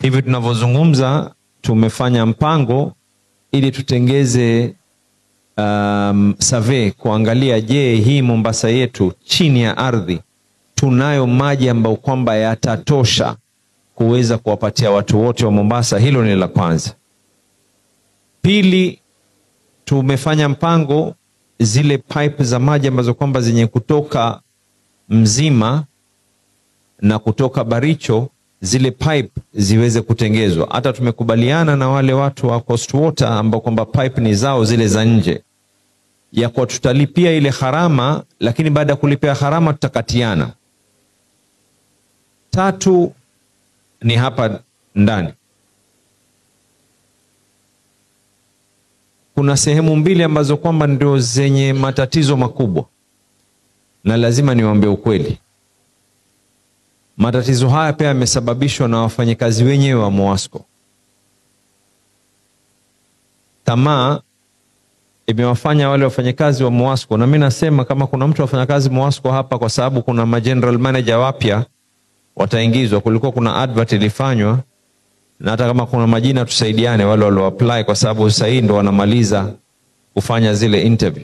Hivi tunavyozungumza tumefanya mpango ili tutengeze survey kuangalia, je, hii Mombasa yetu chini ya ardhi tunayo maji ambayo kwamba yatatosha kuweza kuwapatia watu wote wa Mombasa. Hilo ni la kwanza. Pili, tumefanya mpango zile pipe za maji ambazo kwamba zenye kutoka Mzima na kutoka Baricho, zile pipe ziweze kutengezwa. Hata tumekubaliana na wale watu wa Coast Water ambao kwamba pipe ni zao zile za nje, ya kwa tutalipia ile gharama, lakini baada ya kulipia gharama tutakatiana. Tatu ni hapa ndani. Kuna sehemu mbili ambazo kwamba ndio zenye matatizo makubwa, na lazima niwaambie ukweli. Matatizo haya pia yamesababishwa na wafanyikazi wenyewe wa MUWASCO. Tamaa imewafanya wale wafanyikazi wa MUWASCO, na mimi nasema kama kuna mtu wafanyakazi MUWASCO hapa, kwa sababu kuna ma general manager wapya wataingizwa. Kulikuwa kuna advert ilifanywa, na hata kama kuna majina tusaidiane wale walio apply, kwa sababu sasa hii ndo wanamaliza kufanya zile interview.